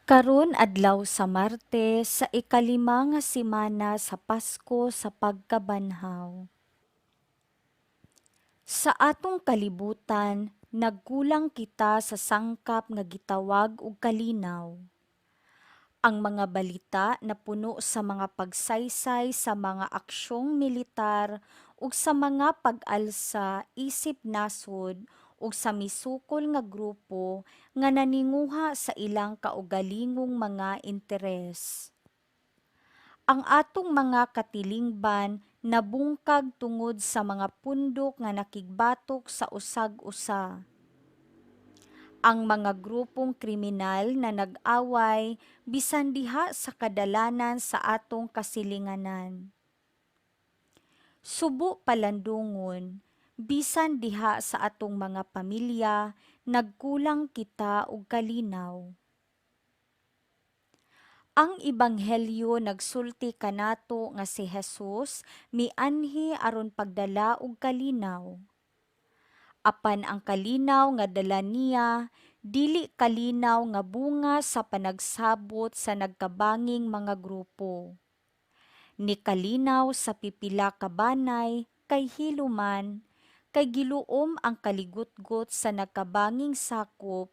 Karon adlaw sa Martes sa ikalima nga semana sa Pasko sa pagkabanhaw. Sa atong kalibutan, nagkulang kita sa sangkap nga gitawag og kalinaw. Ang mga balita napuno sa mga pagsaysay sa mga aksyong militar ug sa mga pag-alsa isip nasod ug sa misukol nga grupo nga naninguha sa ilang kaugalingong mga interes. Ang atong mga katilingban nabungkag tungod sa mga pundok nga nakigbatok sa usag-usa. Ang mga grupong kriminal na nag-away bisan diha sa kadalanan sa atong kasilinganan. Subo palandungon, bisan diha sa atong mga pamilya, nagkulang kita og kalinaw. Ang Ebanghelyo nagsulti kanato nga si Jesus mianhi aron pagdala og kalinaw. Apan ang kalinaw nga dala niya dili kalinaw nga bunga sa panagsabot sa nagkabanging mga grupo. Nikalinaw sa pipila ka banay kay hiluman kay giluom ang kaligutgot sa nagkabanging sakop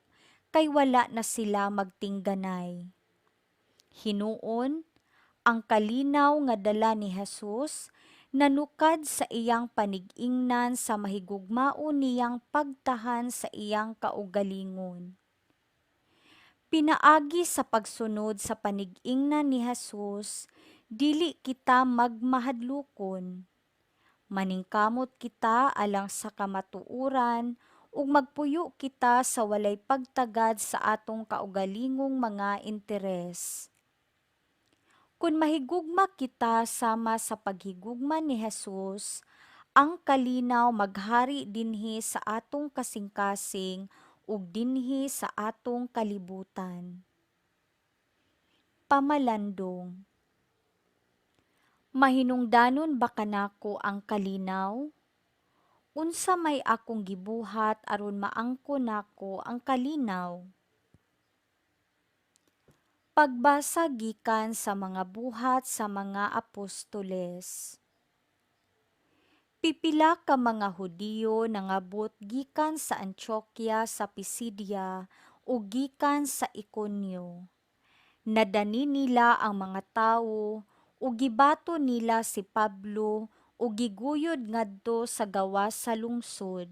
kay wala na sila magtingganay. Hinuon, ang kalinaw nga dala ni Jesus nanukad sa iyang panig-ingnan sa mahigugmaon niyang pagtahan sa iyang kaugalingon. Pinaagi sa pagsunod sa panig-ingnan ni Jesus, dili kita magmahadlokon. Maningkamot kita alang sa kamatuoran ug magpuyo kita sa walay pagtagad sa atong kaugalingong mga interes. Kun mahigugma kita sama sa paghigugma ni Jesus, ang kalinaw maghari dinhi sa atong kasingkasing ug dinhi sa atong kalibutan. Pamalandong. Mahinungdanon ba kanako ang kalinaw? Unsa may akong gibuhat aron maangkon nako ang kalinaw? Pagbasa gikan sa mga Buhat sa mga Apostoles. Pipila ka mga Hudiyo nangabot gikan sa Antioquia sa Pisidia ug gikan sa Iconio. Nadani nila ang mga tawo ug gibato nila si Pablo ug giguyod ngadto sa gawas sa lungsod.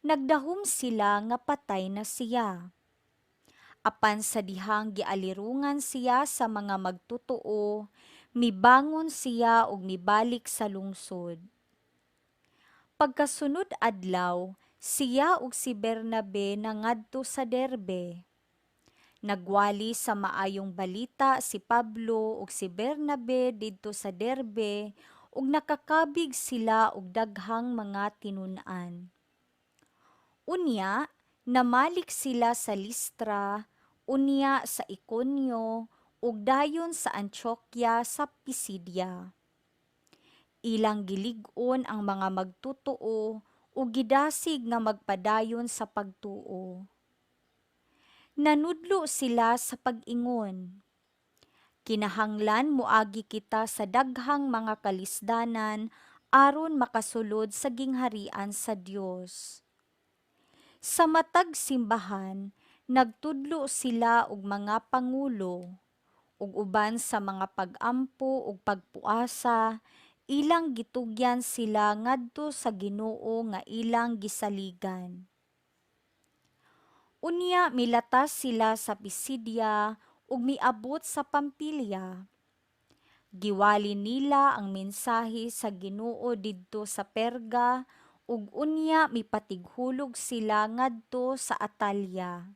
Nagdahom sila nga patay na siya. Apan sa dihang gialirungan siya sa mga magtotoo, mibangon siya ug mibalik sa lungsod. Pagkasunod adlaw, siya ug si Bernabe nangadto sa Derbe. Nagwali sa maayong balita si Pablo ug si Bernabe didto sa Derbe ug nakakabig sila og daghang mga tinun-an. Unya, namalik sila sa Listra, unya sa Iconio, ug dayon sa Antioquia sa Pisidia. Ilang gilig-on ang mga magtotoo ug gidasig nga magpadayon sa pagtuo. Nanudlo sila sa pag-ingon, "Kinahanglan moagi kita sa daghang mga kalisdanan aron makasulod sa gingharian sa Dios." Sa matag simbahan nagtudlo sila og mga pangulo, ug uban sa mga pag-ampo ug pagpuasa, ilang gitugyan sila ngadto sa Ginoo nga ilang gisaligan. Unya milatas sila sa Pisidia ug miabot sa Pamfilia. Giwali nila ang mensahe sa Ginoo didto sa Perga ug unya mipatighulog sila ngadto sa Atalia.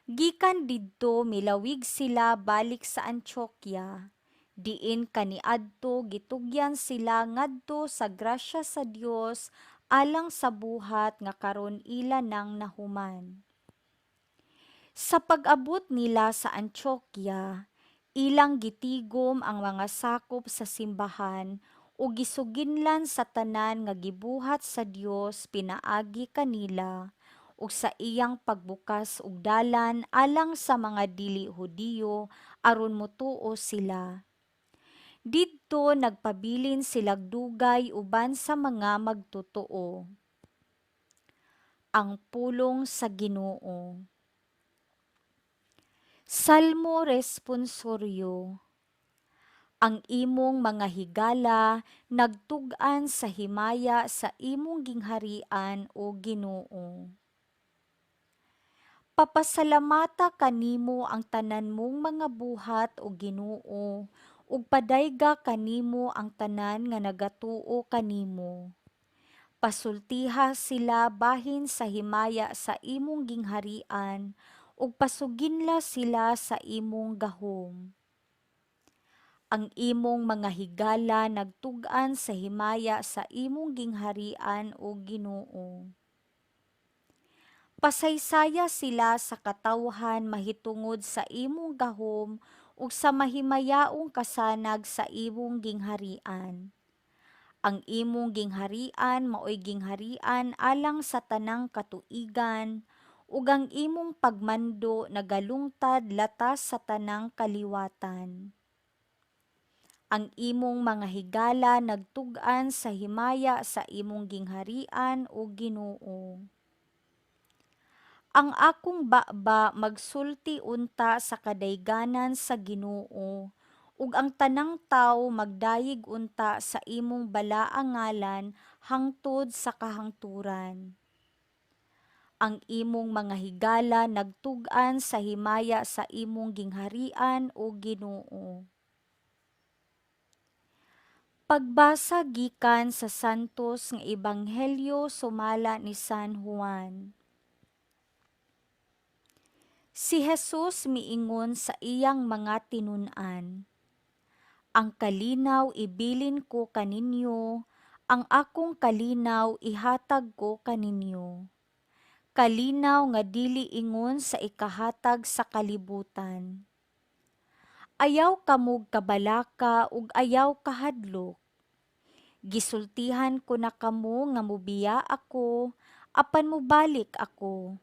Gikan didto milawig sila balik sa Antioquia, diin kaniadto gitugyan sila ngadto sa grasya sa Dios alang sa buhat nga karon ila nang nahuman. Sa pag-abot nila sa Antioquia, ilang gitigom ang mga sakop sa simbahan ug gisuginlan sa tanan nga gibuhat sa Dios pinaagi kanila, ug sa iyang pagbukas og dalan alang sa mga dili Hudiyo aron motuo sila. Didto nagpabilin silag dugay uban sa mga magtotoo. Ang pulong sa Ginoo. Salmo Responsoryo. Ang imong mga higala nagtug-an sa himaya sa imong gingharian, o Ginoo. Papasalamata kanimo ang tanan mong mga buhat, o Ginoo, ug padayga kanimo ang tanan nga nagatuo kanimo. Pasultiha sila bahin sa himaya sa imong gingharian ug pasuginla sila sa imong gahom. Ang imong mga higala nagtug-an sa himaya sa imong gingharian, o Ginoo. Pasaysaya sila sa katawhan mahitungod sa imong gahom ug sa mahimayaong kasanag sa imong gingharian. Ang imong gingharian maoy gingharian alang sa tanang katuigan, ug ang imong pagmando nagalungtad latas sa tanang kaliwatan. Ang imong mga higala nagtug-an sa himaya sa imong gingharian, o Ginoo. Ang akong baba magsulti unta sa kadayganan sa Ginoo, ug ang tanang tawo magdayeg unta sa imong balaang ngalan hangtod sa kahangturan. Ang imong mga higala nagtug-an sa himaya sa imong gingharian, o Ginoo. Pagbasa gikan sa Santos nga Ebanghelyo sumala ni San Juan. Si Jesus miingon sa iyang mga tinun-an, "Ang kalinaw ibilin ko kaninyo, ang akong kalinaw ihatag ko kaninyo. Kalinaw nga dili ingon sa ikahatag sa kalibutan. Ayaw kamog kabalaka ug ayaw kahadlok. Gisultihan ko na kamo nga mobiya ako, apan mobalik ako.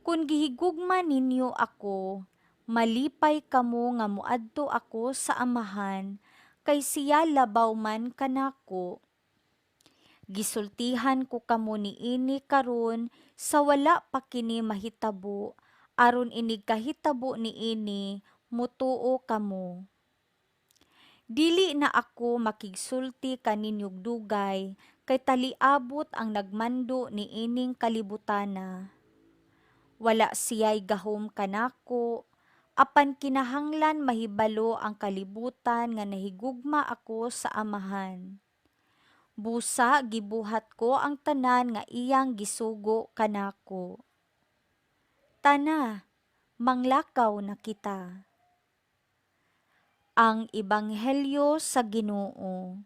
Kun gihigugma ninyo ako, malipay kamo nga moadto ako sa Amahan, kay siya labaw man kanako. Gisultihan ko kamo niini karon sa wala pa kini mahitabo, aron inig kahitabo niini motuo kamo. Dili na ako makigsulti kaninyog dugay, kay taliabot ang nagmando niining kalibutana. Wala siya'y gahom kanako, apan kinahanglan mahibalo ang kalibutan nga nahigugma ako sa Amahan. Busa gibuhat ko ang tanan nga iyang gisugo kanako. Tana, manglakaw na kita." Ang Ebanghelyo sa Ginoo.